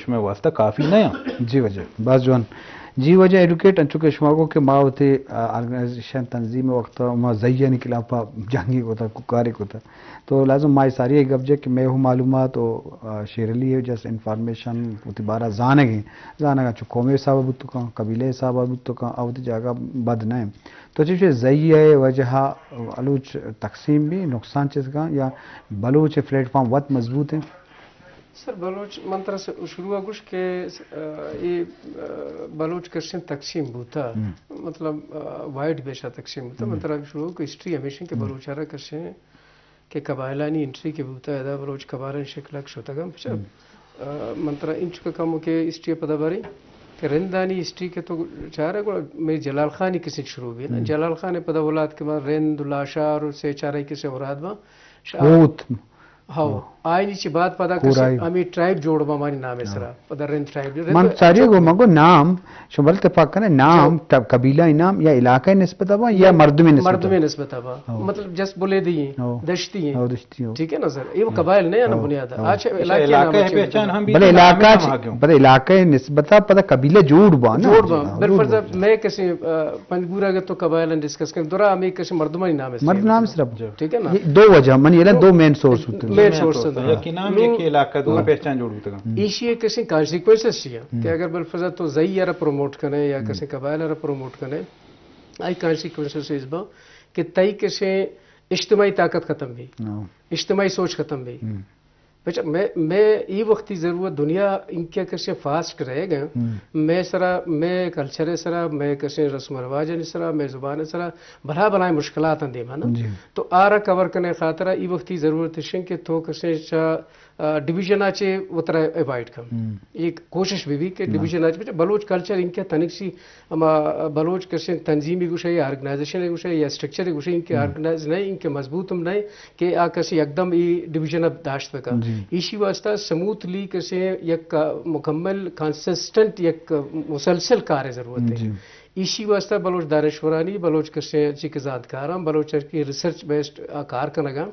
مئے واسطہ کافی نہ اِنت۔ جی واجہ، باز جوان۔ جی واجہ ایڈوکیٹ، انچو کہ شما گو کہ ما وتی، آ، آرگنائزیشن تنظیم وقت ما زہیانی خلاف جنگی کتا، کوکاری کتا۔ تو لازم ما ساری گپ جے کہ مئے ہو معلومات و، آ، شیر علی ہے جس انفارمیشن وتی بارہ زانگ ہیں۔ زانگ چو قومی حساب بوت کن، قبیلہ حساب بوت کن، آ وتی جاگہ بد نہ اِنت۔ تو چیز زہی ہے وجہ بلوچ تقسیم بھی نقصان چیز کا یا بلوچ پلیٹ فارم وت مضبوط ہیں؟ سر، بلوچ من ترا س-، شروع ءَ گوش کہ، آ، اے، آ، بلوچ کشیں تقسیم بوتا، ہم۔ مطلب، آ، وائڈ بیشا تقسیم بوتا۔ من ہم۔ ترا شروع کو ہسٹری ہمیشہ کہ ہم۔ بلوچ آرا کشیں کہ قبائلانی انٹری کہ بوتا، ادا بلوچ قبائلانی شکل ءَ شتگاں۔ پچا، ہم۔ آ، من ترا انچو کہ کمو کہ ہسٹری پدا باریں کہ رندانی ہسٹری کہ تو چارے گڑا میر جلال خانی کسے شروع بی نا۔ ہم۔ جلال خان پدا اولاد کہ ما رند، لاشار و سے چارے کسے اوراد با۔ شاہ ہوت۔ ہاؤ، ہاں۔ آئینی چی بعد پدا کسے کورائی۔ ہمیں ٹرائب جوڑ با ہماری نام ہاں۔ سرا۔ پدا رند ٹرائب جو من رند ساری چوک گو، میں۔ من گو نام، شما بل تفاق کنے، نام، چوک۔ تب قبیلہ نام یا علاقہ نسبت با یا ہاں۔ مردم نسبت مردم با؟ نسبت با۔ ہاں۔ مطلب جس بلے دی ہیں، ہاں۔ دشتی ہیں۔ ہاں، دشتی ہو۔ ٹھیک ہے نا سر؟ یہ وہ ہاں۔ قبائل نہیں ہے نا ہاں۔ بنیاد۔ ہاں۔ آج اچھا، علاقہ علاقے ہے نام پہچان ہم بھی بلے نام علاقہ نام چ-، آ گیوں۔ بلے علاقہ نسبت پدا قبیلہ جوڑ با نا۔ جوڑ با۔ ہاں، بل جوڑ فرض با۔ میں کسے، آ، پنجگور اگر تو قبائل ڈسکس کریں، درا ہمیں کسے مردمانی نام ہے۔ مرد نام صرف۔ جی۔ ٹھیک ہے نا؟ یہ دو وجہ، من یہ نا دو مین سورس ہوتے ہیں۔ مین سورس ہوتے ہیں۔ یکی نام، نو یکی علاقہ، دو ہاں۔ پہچان جوڑ ہوتے ہیں۔ ایشی کسے کانسیکوئنسز چی ہیں ہم۔ کہ اگر بل فرض تو زئی را پروموٹ کریں یا ہم۔ کسے قبائل را پروموٹ کریں، آئی کانسیکوئنسز اس با کہ تئی کسے اجتماعی طاقت ختم بھی، ہاں۔ اجتماعی سوچ ختم بھی۔ ہم۔ بچا، میں، میں ای وقتی ضرورت دنیا انکہ کسے فاسٹ رہ گئے۔ ہم۔ میں سرا، میں کلچر سرا، میں کسے رسم و رواج سرا، میں زبان سرا، بھلا بھلا مشکلات ہیں دیما نا۔ جی۔ تو آرا کور کرنے خاطر ای وقتی ضرورت شن کہ تو کسے چا، آ، ڈویژن آ چے وترا اوائڈ کم۔ ہم۔ ایک کوشش بھی بھی کہ ہم۔ ڈویژن آ چے، بچا، بلوچ کلچر انکہ تنک سی ہما بلوچ کسیں تنظیمی گوشے یا آرگنائزیشن گوشے یا اسٹرکچر گوشے، انکہ ہم۔ آرگنائز نہیں، انکہ مضبوط ہم نہیں، کہ آ کسے یکدم ای ڈویژن اب داشت بکا۔ جی۔ ایشی واسطہ سموتھلی کسے یک مکمل کنسسٹنٹ یک مسلسل کار ضرورت ہے۔ جی۔ ایشی واسطہ بلوچ دانشورانی، بلوچ کسے چی کہ زانتکاراں، بلوچ کی ریسرچ بیسڈ آ کار کنگا،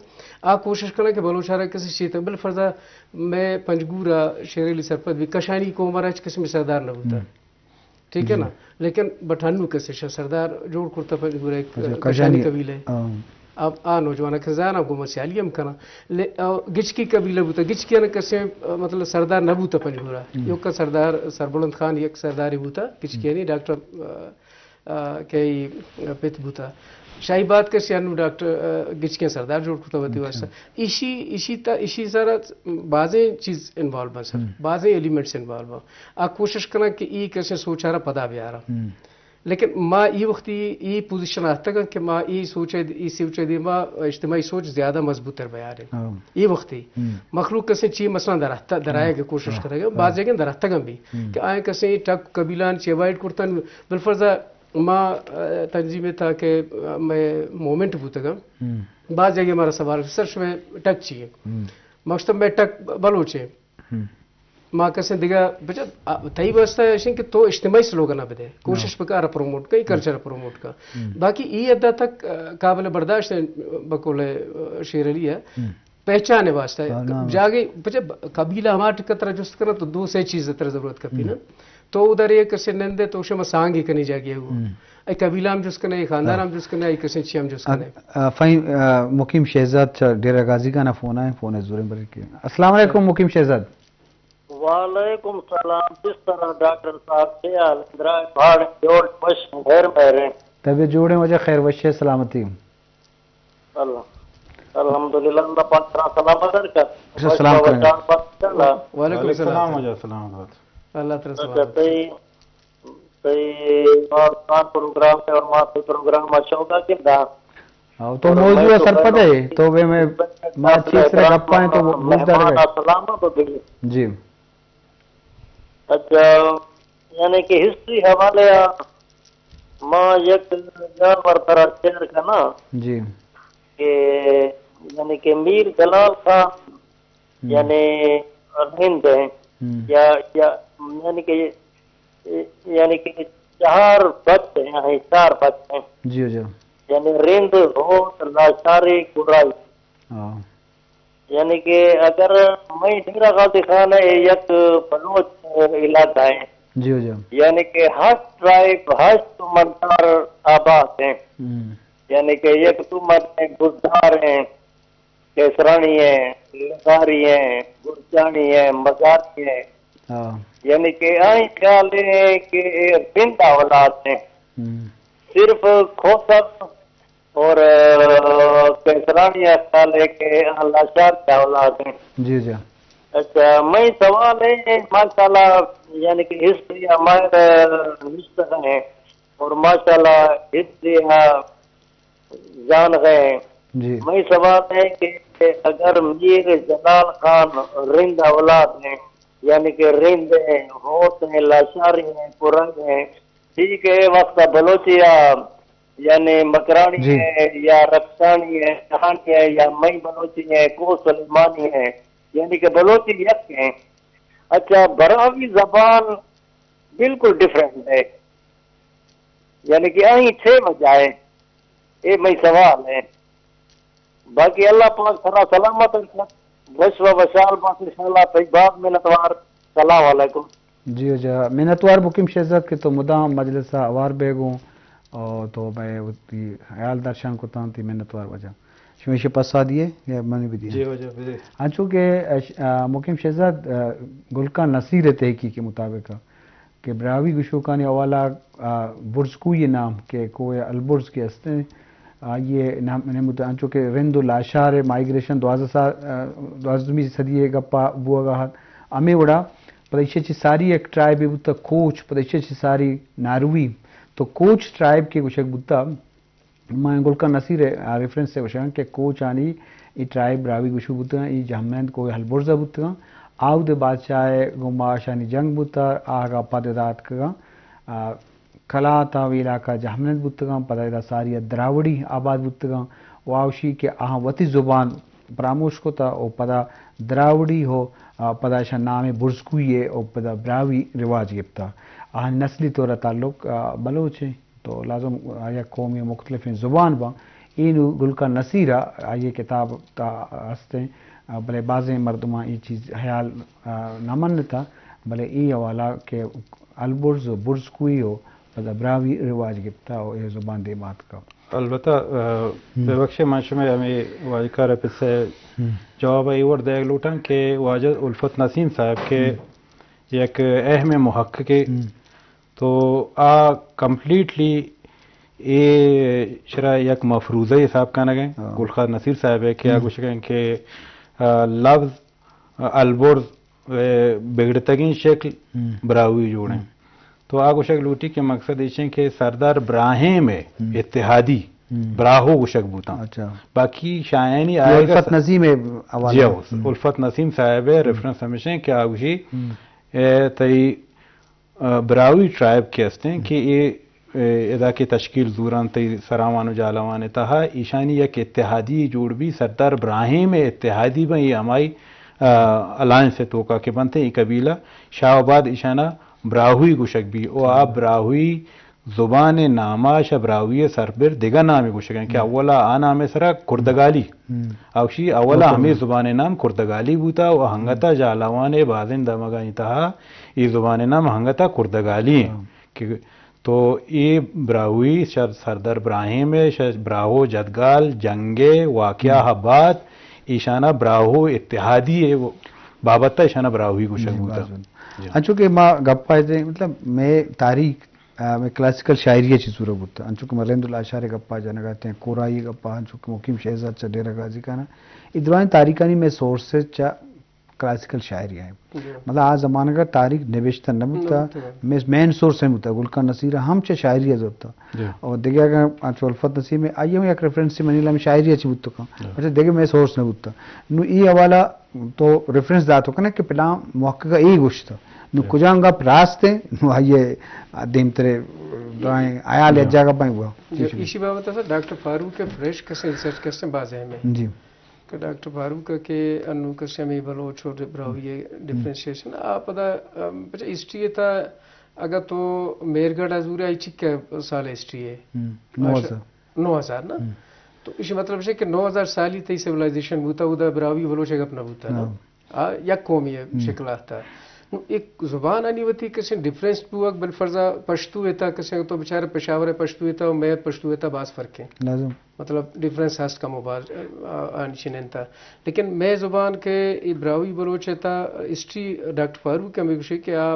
آ کوشش کنگا کہ بلوچ آرا کسے چیتا، بل فرضا میں پنجگورا شیر علی سرپد بھی کشانی قوم آرا ہچ قسم سردار نہ بوتا۔ ہم۔ ٹھیک ہے جی۔ نا؟ لیکن بٹ ہنو کسے شاہ سردار جوڑ کرتا پنجگور ایک اچھا، کشانی کشانی۔ قبیلہ ہے۔ ہاں۔ اب آ نوجوان کہ زانا گوما سیالی ہم کنا۔ لے، آ، گچکی قبیلہ بوتا، گچکی نے کسے، آ، مطلب سردار نہ بوتا پنجگورا۔ ہم۔ یو کا سردار سربلند خان یک سرداری بوتا، گچکی ہم۔ نے ڈاکٹر، آ، آ، کہ ای پت بوتا۔ شاہی بات کسے انو ڈاکٹر، آ، گچکیں سردار جوڑ کرتا وتی اچھا۔ واسطہ۔ ایشی، ایشی تا، ایشی سارا بازیں چیز انوالو بن سر، ہم۔ بازیں ایلیمنٹس انوالو بن۔ آ کوشش کناں کہ ای کسے سوچارا پدا بیارا۔ ہم۔ لیکن ما ای وقتی ای پوزیشن آتگاں کہ ما ای سوچ، ای سوچ دیما اجتماعی سوچ زیادہ مضبوط تر بیارے۔ ہاں۔ ای وقتی ہم۔ مخلوق کسے چی مثلاً درہتا، درائے ہم۔ کہ کوشش ہاں۔ کرے گا، ہاں۔ بعض جگہ درہتگاں بھی ہم۔ کہ آئیں کسے ٹک قبیلان چی اوائڈ کرتن، بالفرض ما، آ، تنظیم تھا کہ، آ، میں مومنٹ بوتگاں۔ ہم۔ بعض جگہ مارا سوال سر شمے ٹک چی ہے؟ ہم۔ مقصد میں ٹک بلوچ ہے۔ ہم۔ ما کسے دیگا بچا، آ، تئی واسطہ ایشن کہ تو اجتماعی سلوگن بدے، کوشش ہاں۔ بکا آرا پروموٹ کا، ای ہم۔ کلچر پروموٹ کا۔ ہم۔ باقی ای حد تک، آ، قابل برداشت ہے، بقول، آ، شیر علی ہے۔ ہم۔ پہچان واسطہ ہاں، نام۔ جاگے، پچھے قبیلہ ہما ٹکا ترا جست کرنا تو دو سے چیز ترا ضرورت کپی ہم۔ نا۔ تو ادھر ایک کسے نندے تو شما سانگی کنی جاگے ہو۔ ہم۔ اے قبیلہ ہم جست کنے، اے خاندان ہاں۔ ہم جست کنے، اے کسے چی ہم جست آ، کنے۔ آ، فہیم، آ، مقیم شہزاد چا ڈیرہ غازی کا نا فون آئے، فون زوریں بلکہ۔ السلام علیکم مقیم شہزاد۔ وعلیکم سلام۔ کس طرح ڈاکٹر صاحب، کیا حال؟ درائے پہاڑ جوڑ خوش ہیں، خیر میں رہیں۔ طبیعت جوڑ ہیں واجہ، خیر وش ہے، سلامتی۔ اللہ۔ الحمدللہ، اللہ پاک ترا سلامت رکھا۔ اچھا، سلام کریں۔ وعلیکم السلام۔ وعلیکم السلام واجہ، سلامت۔ اللہ ترا اچھا، سلامت۔ تئی، تئی پاکستان پروگرام ہے اور ماں تئی پروگرام اچھا ہوگا کہ نہ؟ ہاں، تو اور موضوع میں تو سرپد ہے، تو وہ میں، میں چیز سے گپ پائیں تو وہ بوجھ دار مہمان گئے۔ السلام تو دے۔ جی۔ اچھا، یعنی کہ ہسٹری حوالے آ ما یک جانور ترا شیئر کناں جی۔ کہ یعنی کہ میر جلال خان ہم۔ یعنی رند ہیں ہم۔ یا، یا یعنی کہ، یعنی کہ چار بچ ہیں، یعنی چار بچ ہیں۔ جی، جی۔ یعنی رند، ہوت، لاشاری، گرائی۔ ہاں۔ یعنی کہ اگر میں ڈیرہ غازی خان ہے یک بلوچ علاقہ ہیں۔ جی ہو جی۔ یعنی کہ ہشت ٹرائب، ہشت تومندار آباد ہیں۔ ہم۔ یعنی کہ یک تومند ہیں، گلزار ہیں، کیسرانی ہیں، لغاری ہیں، گلچانی ہیں، مزاری ہیں۔ ہاں۔ یعنی کہ آئی خیال ہے کہ اے رند اولاد ہیں۔ ہم۔ صرف کھوسر اور، آ، کیسرانی خیال ہے کہ آ لاشار کے اولاد ہیں۔ جی جی۔ اچھا، میں سوال ہے، ماشاءاللہ، یعنی کہ ہسٹری ہمارے نشتہ ہیں اور ماشاءاللہ ہسٹری ہاں جان گئے ہیں۔ جی۔ میں سوال ہے کہ اگر میر جلال خان رند اولاد ہیں، یعنی کہ رند ہیں، ہوت ہیں، لاشاری ہیں، پرنگ ہیں، ٹھیک ہے، وقت بلوچی یا یعنی مکرانی جی۔ ہے یا رکسانی ہے، شہانی ہے یا مئی بلوچی ہے، کو سلیمانی ہے، یعنی کہ بلوچی یک ہیں۔ اچھا، براہوئی زبان بالکل ڈفرنٹ ہے، یعنی کہ اہیں چھ وجہ ہے۔ اے مئی سوال ہے۔ باقی اللہ پاک سرا سلامت رکھت۔ وش و وشحال بات انشاءاللہ۔ تئی باز منتوار۔ سلام علیکم۔ جی ہو جا، منتوار مقیم شہزاد کہ تو مدام مجلس ء ہوار بیگوں اور تو مئے وتی خیال درشان کتاں، تی منتوار وجہ۔ شمیش پسا دیے یا منی بدیے؟ جی ہو جا، بدے۔ انچو کہ اش-، آ، مقیم شہزاد، آ، گلکان نصیر ء تحقیق کے مطابق کہ براہوئی گشوکانی حوالہ، آ، برزکوئی نام کہ کوہ البرز کے ہستیں، آئی ء نام، نمود انچو کہ رند و لاشار ء مائیگریشن دوازدہ سال، آ، دوازدہمی صدی ء گپا بوگا ات۔ ہمے وڑا پدا ایشی چی ساری یک ٹرائب بوتا کوچ، پدا ایشی چی ساری ناروی۔ تو کوچ ٹرائب کے گوشگ بوتا، ما گلکان نصیر ء ریفرنس سے گوشگاں کہ کوچ آنی ای ٹرائب براہوئی گوشو بوتگاں، ای جہمند کوہ ہلبرزا بوتگاں۔ آود بادشاہ ء گوں ما اشانی جنگ بوتا، آہگا پد ادا اتکگاں۔ آ، کلات ء علاقہ جہمند بوتگاں، پدا ادا ساری ء دراوڑی آباد بوتگاں۔ و آوشی کہ آہاں وتی زبان پراموش کتا و پدا دراوڑی ہو، آ، پدا اشان نام برزکوئی ء و پدا براہوئی رواج گپتا۔ آہانی نسلی طور تعلق، آ، بلوچ ہیں۔ تو لازم آ یک قومی مختلفیں زبان باں۔ اے نو گلکان نصیر ء آئی کتاب تا ہستیں، آ، بلے بازیں مردماں اے چیز حیال، آ، نہ منتا، بلے اے حوالہ کہ البرز و برزکوئی و پدا براہوئی رواج گپتا و اے زبان دیما اتکا۔ البتہ، آ، ہم۔ ببخشے، من شمئے ہمے واجکار ء پسہ ہم۔ جواب ء اے وڑ دیگ لوٹاں کہ واجہ الفت نسیم صاحب کہ ہم۔ یک اہم محققے ہم۔ تو آ کمپلیٹلی اے شرا یک مفروضہ حساب کنگ ء۔ ہاں۔ گل خان نصیر صاحب ء کہ آ ہم۔ گوشگ ء کہ، آ، لفظ، آ، البرز، آ، بگڑتگیں شکل ہم۔ براہوئی جوڑ ہیں۔ ہم۔ تو آ گوشگ لوٹی کہ مقصد ایش ہیں کہ سردار براہیم ء ہم۔ اتحادی ہم۔ براہو گوشگ بوتاں۔ اچھا۔ باقی شایانی آئے گا الفت س-، نسیم ء حوالہ جی ہاں، ہم۔ الفت نسیم صاحب ء ہم۔ ریفرنس ہمیش ہیں کہ آ گوشی، ہم۔ اے تئی آ، براہوئی ٹرائب کہ ہستیں ہم۔ کہ اے، اے، ادا کہ تشکیل زوران تئی سراوان و جالاوان تہا ایشانی یک اتحادی جوڑ بی، سردار براہیم اتحادی بن، اے ہمائی، آ، الائنس توکا کہ بنتے اے قبیلہ شاہ آباد ایشانا براہوئی گوشگ بی و آ ہم۔ براہوئی زبان ناما شہ براہوئی سربر دگہ نامی گوشگن کہ ہم۔ اولا آ نام سرا کردگالی۔ ہم۔ اوشی اولا مطلب ہمیں زبان نام کردگالی بوتا و ہنگتا ہم۔ جالاوان بازیں دمگانی تہا اے زبان نام ہنگتا کردگالی ہیں ہاں۔ کہ تو اے براہوئی شر-، سردار براہیم ء شر-، براہو جدگال جنگ ء واقعہ ہم۔ ء بعد ایشانا براہو اتحادی ء بابت ء ایشانا براہوئی گوشگ جی، بوتا۔ باز بن۔ جی۔ انچو کہ ما گپا اتیں، مطلب، میں تاریخ، آ، میں کلاسیکل شاعری ء چی صورت بوتا۔ انچو کہ ما رند الاشعار ء گپا جنگا اتیں، کورائی ء گپا، انچو کہ مقیم شہزاد چا ڈیرہ غازی خان ء۔ اے درائیں تاریخانی میں سورسز چا کلاسیکل شاعری ہیں۔ جی۔ مطلب، آ زمانگ ء تاریخ نوشتہ نہ بوتا، نہ بوتا۔ مین، مین سورس ہم بوتا، گل خان نصیر ہم چہ شاعری ء زرتا۔ جی۔ اور دگہ اگر انچو الفت نسیم ہے، آئی ہم یک ریفرنس منی لم شاعری ء چی بوتا کن۔ جی۔ اچھا، دگہ مین سورس نہ بوتا۔ نو ای حوالہ تو ریفرنس داتو کنے کہ پلان محقق اے گوشتا۔ نو جی۔ کجام گپ راست ہیں، نو آئیے دیم ترے دائیں آیال جی۔ یک جاگہ پائیں ہوا۔ جی، ایشی بابت ہے ڈاکٹر فاروق ء فریش کسیں ریسرچ کسیں باز اہم ہے۔ جی۔ کہ ڈاکٹر فاروق ء کہ انو کسے ہمے بلوچ اور براہوئی ء ہم۔ ڈفرینشیشن آ پدا، ام، پچہ ہسٹری ء تا اگہ تو میرگڑھ ء زورے آئی چکہ سال ہسٹری ہے؟ ہم، نو ہزار۔ نو ہزار نا؟ ہم۔ تو اسی مطلب ہے کہ نو ہزار سالی تئی سیولائزیشن بوتا، اودا براہوئی بلوچ ء گپ نہ بوتا نا؟ ہاں۔ آ یک قومی ہم۔ شکل آتا۔ ایک زبان آنی وتی کسیں ڈفرنس بوگ، بل فرضا پشتو ایتا کسیں تو بچارے پشاور پشتو ایتا و مئے پشتو ایتا باز فرق ہے۔ لازم۔ مطلب ڈفرنس ہست کم و باز، آ، آ، آنی چنینتا۔ لیکن مئے زبان کہ اے براہوئی بلوچ ایتا ہسٹری ڈاکٹر فاروق ہمیں گوشے کہ آ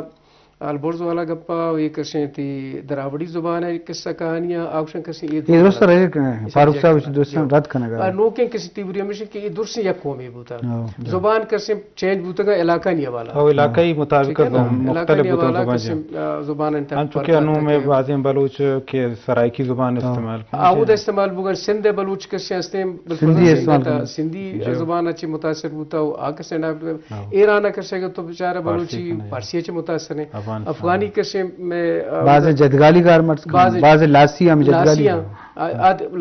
البرز والا گپا و یہ کسیں تی دراوڑی زبان ہے قصہ کہانیاں آوشن کسیں یہ یہ درست رہے کہ فاروق صاحب اس درست رد کنگا۔ نوکیں کسی تیوری ہمیشہ کہ یہ درست یک قومی بوتا۔ ہاں۔ زبان کسیں چینج بوتگا علاقہ نی حوالہ۔ او علاقہ ہی مطابق ٹھیک ہے نا؟ علاقہ مختلف نی بوتگا حوالہ زبان کسیں، جا۔ آ، زبان انت انچو کہ انو میں بعضیں بلوچ کہ سرائیکی زبان ہاں۔ استعمال کن۔ آ، اود استعمال بوگن سندھ بلوچ کسیں ہستیں، بل سندھی فرض استعمال انت، کن۔ سندھی جی۔ زبان اچ متاثر بوتا و آ کسیں ڈاکٹر ہاں۔ ایران کسیں کہ تو بیچارہ فارسی بلوچی کن، جی۔ فارسی اچ متاثر ہیں۔ افغان افغانی استعمال۔ کسیں میں، آ، بعض جدگالی کار مرز بعض بعض لاسی ہم جدگالی لاسی کار۔ ہم۔ آ، آ، ل-،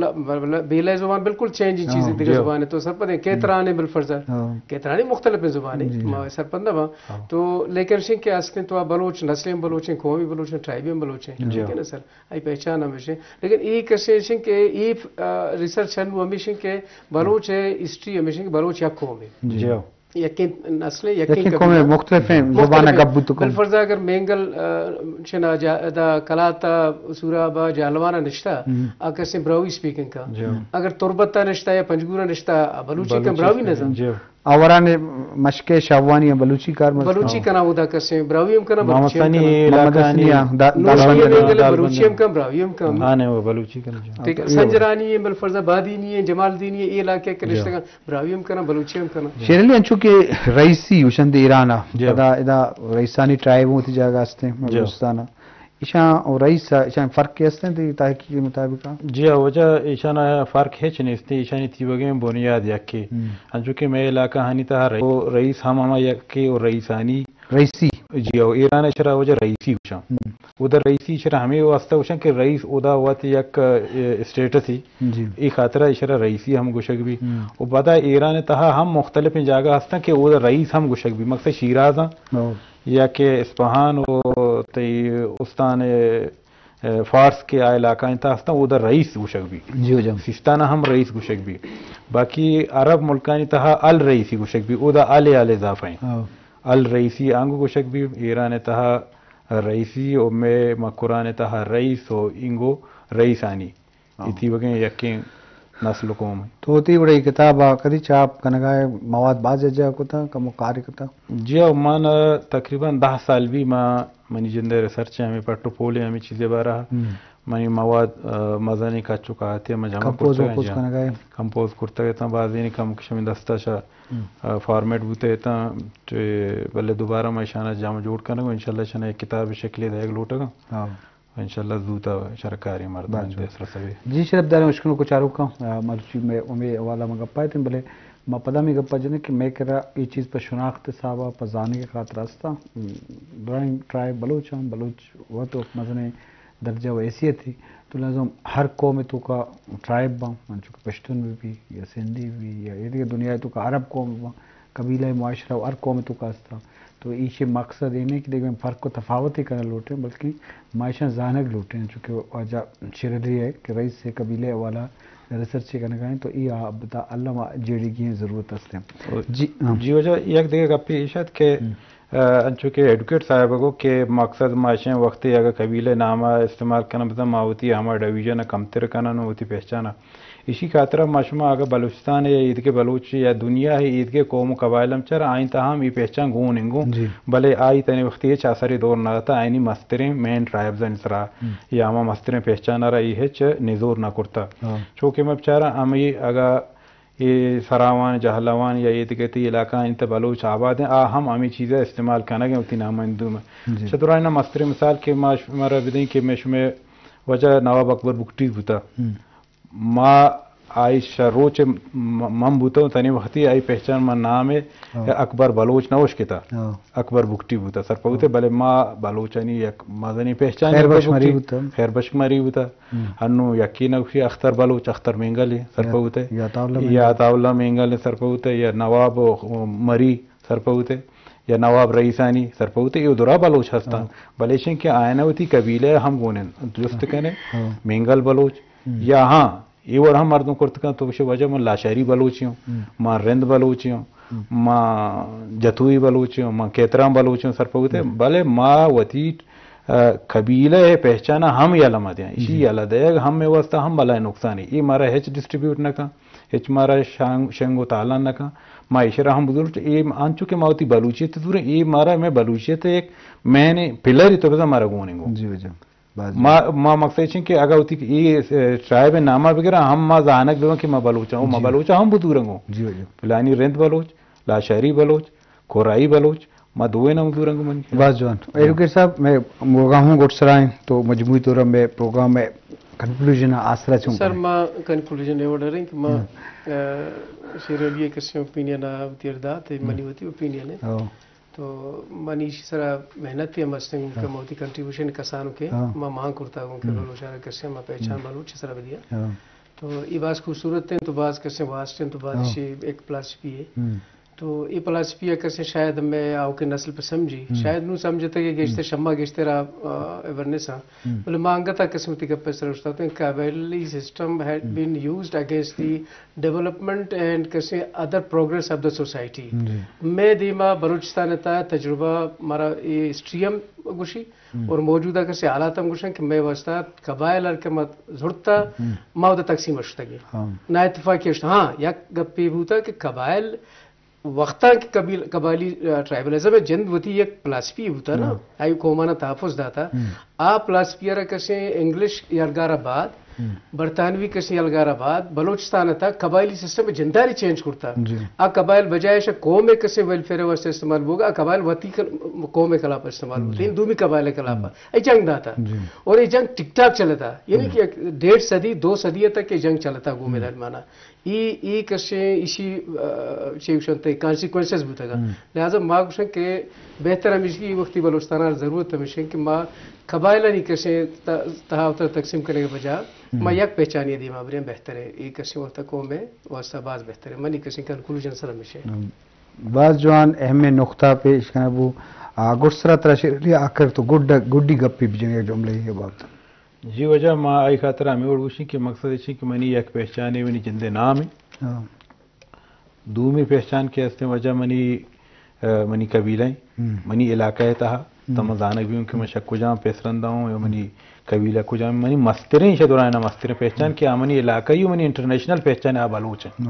ل-، بیلہ زبان بالکل چینج ہاں۔ چیز دیگه جی۔ زبان ہے تو سرپد ہیں۔ کیتران ہے بالفرض۔ ہاں۔ کیترانی مختلف زبان ہے۔ جی۔ ما سرپد نہ با۔ ہاں۔ تو لیکن شن کہ استیں تو بلوچ نسلیں بلوچیں، قومی بلوچیں، ٹرائبیں بلوچیں۔ جی۔ ٹھیک ہے نا سر؟ ای پہچان ہمیشہ۔ لیکن ای کسے شن کہ ای، آ، ریسرچ ہنو ہمیشہ کہ بلوچ ہے، ہسٹری ہمیشہ کہ بلوچ یک قوم ہے۔ جی۔ جی۔ یکیں نسل ہے، یکیں یکیں قوم ہے، قبیلہ۔ مختلف ہیں، مختلف زبان ہیں۔ گپ بوتو کم۔ بالفرض اگر مینگل، آ، شنا جا-، دا کلاتا، سورابا، جالوانا نشتا، ہم۔ آ کسیں براہوئی سپیکنگ کا۔ جی۔ اگر تربتا نشتا یا پنجگورا نشتا، آ بلوچی کن بلوچی براہوئی سپیکنگ، نزان۔ جی۔ آوران مشکے شاہوانی ہیں، بلوچی کار مرز بلوچی کنا۔ کنا ہودا کسیں، براہوئی ہم کنا، محمد بلوچی ہم سنی کنا۔ علاقہ محمد سنی، نی آ، دا-، دالبند دالبند ہے، نی۔ بلوچی ہم کن، براہوئی ہم کن۔ ہاں، نہیں، وہ بلوچی کن، جی۔ ٹھیک ہے، ہاں۔ سنجرانی ہیں، بالفرض بادینی ہیں، جمالدینی ہیں، اے علاقے کے جی۔ نشتگاں۔ براہوئی ہم کناں، بلوچی ہم کناں۔ شیر علی، انچو کہ رئیسی گوشنت ایران ء، جی۔ پدا ادا رئیسانی ٹرائب ہوں وتی جاگہ ہستیں جی۔ بلوچستان ء۔ ایشاں و رئیس ء، ایشاں فرق کے ہستیں تئی تحقیق مطابق؟ جی ہاں، وجہ ایشان ء فرق ہچ نیست، ایشانی تیوگیں بنیاد یکے۔ ہم۔ انچو کہ مئے علاقہ ہانی تہا رئیس، و رئیس ہم ہما یکے و رئیسانی رئیسی۔ جی ہو، ایران ء چرا وجہ رئیسی گوشاں۔ ہم۔ اودا رئیسی چرا ہمے واسطہ گوشاں کہ رئیس اودا وت یک، ء، اسٹیٹس ہی۔ جی۔ ای خاطرہ چرا رئیسی ہم گوشگ بی۔ ہم۔ و بعدا ایران ء تہا ہم مختلفیں جاگہ ہستاں کہ اودا رئیس ہم گوشگ بی۔ مقصد شیراز ہاں او۔ یا کہ اصفہان و تئی استان، ء، فارس کے آ علاقہ انت ہستاں اودا رئیس گوشگ بی۔ جی ہو جان۔ سیستان ہم رئیس گوشگ بی۔ باقی عرب ملکانی تہا الرئیسی گوشگ بی۔ اودا ال ال اضافہ ہیں۔ او۔ الرئیسی آنگو گوشگ بی، ایران ء تہا رئیسی و مئے مکران ء تہا رئیس و اینگو رئیسانی۔ ہاں۔ اے تیوگیں یکیں نسل و قوم انت۔ تو وتی وڑے کتاب ء کدی چاپ کنگا ء مواد باز جا کتا، کمو کار کتا؟ جی ہاں، من تقریباً دہ سال بی ما منی جند ء ریسرچ ء ہمیں پٹ و پول ء ہمیں چیزے بارہ۔ ہم۔ منی مواد، آ، مزنیں کچ و کاتے ما جمع کمپوز کرتگ، ومپوز جی ہاں۔ کنگا ہے۔ کمپوز کرتگ اتاں، بازینی کم کشمی دستا شا، ہم۔ آ، فارمیٹ بوتے اتاں، چہ بلے دوبارہ ما اشانا جمع جوڑ کنگ و انشاءاللہ اشانا یک کتاب شکلے دئیگ لوٹگاں۔ ہاں۔ و انشاءاللہ زوتا شرکاری مردم بس۔ دست رسوی۔ جی شرف داریں اشکنوک و چاروکاں، آ، مرچی مئے، ہمے حوالہ ما گپا اتیں، بلے ما پدا ہمے گپا جنیں کہ مئے کرا اے چیز پہ شناخت حسابا، پہ زانگ خاطر ہستا۔ درائیں ٹرائب بلوچ ہم، بلوچ وت و مزنیں درجہ و حیثیت ہی۔ تو لازم ہر قوم توکا ٹرائب باں، انچو کہ پشتون بہ بی یا سندھی بہ بی یا اے دگہ دنیا توکا عرب قوم باں، قبیلہ معاشرہ و ہر قوم توکا ہستا۔ تو ایشی مقصد اے نہیں کہ دگہ فرق و تفاوت ہی کرنا لوٹیں، بلکہ ما ایشاں زانگ لوٹیں، چونکہ واجہ شیر علی ہے کہ رئیس سے قبیلے والا ریسرچ کنگا ہیں، تو ای آ بتا اللہ ما جیڑی کی ضرورت ہستیں۔ جی، ہاں۔ جی واجہ یک دگہ گپے ایش ات کہ ہم۔ آ، انچو کہ ایڈوکیٹ صاحب ء گو کہ مقصد ما اشیں وقتے اگہ قبیلہ نام ء استعمال کناں بزاں ما وتی ہما ڈویژن ء کمتر کناں و وتی پہچان ء۔ ایشی خاطر ء ما شما اگہ بلوچستان ء یا ایدگہ بلوچ یا دنیا ء ایدگہ قوم و قبائل ہم چر آئیں تہا ہم اے پہچان گون انگوں، جی۔ بلے آئی تنے وقتی ہچ اثرے دور نہ داتا، آئینی مستریں مین ٹرائبز آنی سرا ہم۔ یا ہما مستریں پہچان ء را اے ہچ نزور نہ کرتا۔ ہاں۔ چونکہ ما بچاراں ہمے اگہ اے سراوان، جہلاوان یا اے دگہ تئی علاقہ انت بلوچ آباد ہیں، آ ہم ہمے چیز ء استعمال کنگ ء وتی نام ء ہندو میں۔ جی۔ چہ دورانی نا مستریں مثال کہ ما شمارا بدیں کہ میں شمے واجہ نواب اکبر بگٹی بوتا۔ ہم۔ ما آئی شہ روچ م-، من بوتا ہوں تنی وقتی آئی پہچان من نام ہے ہاں۔ اکبر بلوچ نہ اشکتا۔ ہاں۔ اکبر بگٹی بوتا سرپوتے، ہاں۔ بلے ما بلوچانی یک مزنی پہچان خیر اکبر بخش مری بگٹی۔ بوتا۔ خیر بخش مری بوتا۔ ہم۔ انو یکی نہ گوشی اختر بلوچ، اختر مینگل ہے، سرپوت ہے۔ یا عطا اللہ یا مینگل۔ عطا اللہ مینگل ہے، سرپوت ہے، یا نواب مری سرپوت ہے، یا نواب رئیسانی سرپوت ہے، یہ درا بلوچ ہستاں۔ ہاں۔ بلے شن کہ آئینہ وتی قبیلہ ہم گونن، جست کنے، ہاں۔ مینگل بلوچ، ہم۔ یا ہاں، یہ ور ہم مردم کرت کن تو گوشے واجہ من لاشاری بلوچی ہوں، ہم۔ من رند بلوچی ہوں، ما جتوئی بلوچ اوں، ما کیتران بلوچ اوں سرپد بوتیں، بلے ما وتی، آ، قبیلہ ءِ پہچان ءَ ہم یلہ مہ دیاں۔ ایشی یلہ دئیگ ہم مئے واستہ ہم بلاہیں نقصانے۔ اے مارا ہچ ڈسٹریبیوٹ نہ کن، ہچ مارا شانگ-، شنگ و تالان نہ کن۔ ما ایشرا ہم بزور، اے انچو کہ ما وتی بلوچیت زوریں، اے مارا مئے بلوچیت ءِ ایک مین پلر تو بزاں مارا گون انگو۔ جی واجہ۔ ما، ما مقصد چین کہ اگاں وتی اے، اے، ٹرائب ءِ نام ءَ بگراں، ہم ما زانگ بباں کہ ما بلوچاں، او ما بلوچاں ہم بزورنگو۔ جی واجہ۔ فلانی رند بلوچ، لاشاری بلوچ، کورائی بلوچ، ما دوئیں نام زورنگو منی۔ باز جوان۔ ایڈوکیٹ صاحب، مئے موگا ہوں گڈ سرائیں، تو مجموعی طور مئے پروگرام ءِ کنکلوژن ءَ آسرا چون سر، کریں؟ ما کنکلوژن ءِ آرڈر ایں کہ ما، آ، شیر علی ءِ کسیں اوپینین ءَ وتی ایر دات، منی وتی اوپینین ایں۔ تو منی ایشی سرا محنت ہم ہستیں کہ ما وتی کنٹریبیوشن کسانوں کہ ما مان کرتا گوں کہ بلوچ ءَ را کسیں ما پہچان بلوچ سرا بدیا۔ تو اے باز خوبصورت ایں، تو باز کسیں واسٹ ایں، تو باز ایشی ایک فلاسفی اے۔ تو اے فلاسفی ءَ کسیں شاید مئے آؤکیں نسل پہ سمجھی، شاید نوں سمجھتگ کہ گیشتر شما گیشتر آ، آ، اویرنس آں۔ بلے ما انگت ءَ کسیں وتی گپ ءِ سرا اوشتاتیں، قبائلی سسٹم had been used against the development and کسیں other progress of the society۔ مئے دیما بلوچستان ءِ تہا تجربہ مارا اے ہسٹری ہم گوشی اور موجودہ کسیں حالات ہم گوشن کہ مئے واستہ قبائل ہر کہ ما زرتا، ما وتا تقسیم اشتگیں۔ نا اتفاقی اشت، ہاں، یک گپے بوتا کہ قبائل وقتاں کہ قبیل-، قبائلی، آ، ٹرائبلزم ءِ جند وتی یک فلاسفی بوتا نا، آئی قومانا تحفظ داتا۔ آ فلاسفی ءَ را کسیں انگلش یلگارا بعد، برطانوی کسیں یلگارا بعد، بلوچستان ءِ تہا قبائلی سسٹم ءِ جنداری چینج کرتا۔ آ قبائل بجائے ایشا قوم ءِ کسیں ویلفیئر ءِ واسطہ استعمال بوگا، آ قبائل وتی کل-، قوم ءِ خلاف استعمال بوتا۔ یعنی دومی قبائل ءِ خلاف اے جنگ داتا۔ اور اے جنگ ٹک ٹاک چلتا۔ یعنی کہ یک ڈیڑھ صدی، دو صدی تک اے جنگ چلتا گوں مئے درمیانا۔ اے، اے کسیں ایشی، آ، چے گوشنت، کانسیکوئنسز بوتگا۔ لہذا ما گوشن کہ بہتر ہمیش کہ اے وقتی بلوچستان ءَ ضرورت ہمیش کہ ما قبائلانی کسیں ت-، تہا وترا تقسیم کنگ ءِ بجا ما یک پہچانی ءِ دیما بریں بہتر ایں۔ اے کسیں وقت قوم ءِ واستہ باز بہتر ایں۔ منی کسیں کنکلوژن سر ہمیش ایں۔ باز جوان اہمیں نقطہ پیش کنگ بو۔ آ، گڈسرا ترا شیر علی آخر تو گڈ-، گڈی گپے بجن یک جملہ ءِ بابت۔ جی واجہ، ما آئی خاطر ہمے وڑ گوشیں کہ مقصد ایش کہ منی یک پہچانے منی جند ءِ نام ایں۔ دومی پہچان کہ ہستیں واجہ منی، آ، منی قبیلہ ایں، منی علاقہ ءِ تہا، تو من زانگ بیوں کہ من شہ کجام پیسرندا اوں یا منی قبیلہ کجام، منی مستریں شہ درائنا مستریں پہچان کہ آ منی علاقہ ءِ، منی انٹرنیشنل پہچان آ بلوچ ایں۔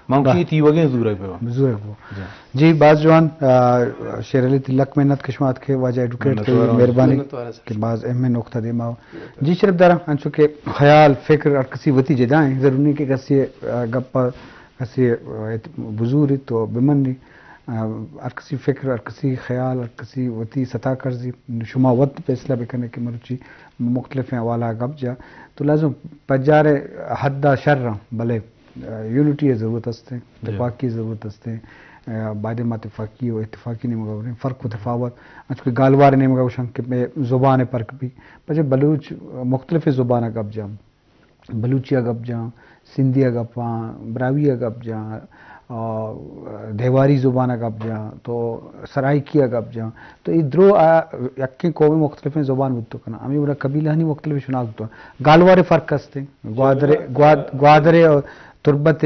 من گوشی تیوگیں زورگ بہ بزرگ بو۔ جی۔ جی، باز جوان، آ، شیر علی تئی لک منت کہ شما اتکے واجہ ایڈوکیٹ تئی مہربانی کہ باز اہمیں نقطہ دیما۔ جی شرف دارا، انچو کہ خیال، فکر ہر کسی وتی جدا ایں، ضروری نہ ایں کہ کسی، آ، گپ ءَ کسی، آ، ات-، بزوری تو بمنی۔ آ، ہر کسی فکر، ہر کسی خیال، ہر کسی وتی ستا کرزی، شما وت فیصلہ بکنے کہ مروچی مختلفیں حوالہ گپ جا۔ تو لازم پجارے حد ءَ شر ایں، بلے یونٹی ءِ ضرورت است ایں، تپاکی ءِ ضرورت است ایں۔ آ، باید ما تپاکی و اتفاقی نیمگا بریں، فرق و تفاوت، انچو کہ گالوار نیمگا گوشن کہ مئے زبان ءِ فرق بی، پچے بلوچ مختلف زبان ءَ گپ جاں، بلوچی ءَ گپ جاں، سندھی ءَ گپ آں، براہوئی ءَ گپ جاں، آ، دیواری زبان ءَ گپ جاں، تو سرائیکی ءَ گپ جاں، تو اے درو آ یکیں قوم مختلفیں زبان بوت کناں، ہمے وڑا قبیلہانی مختلف شناخت بوت۔ گالوار ءِ فرق است ایں، گوادر، گواد-، گوادر ءُ تربت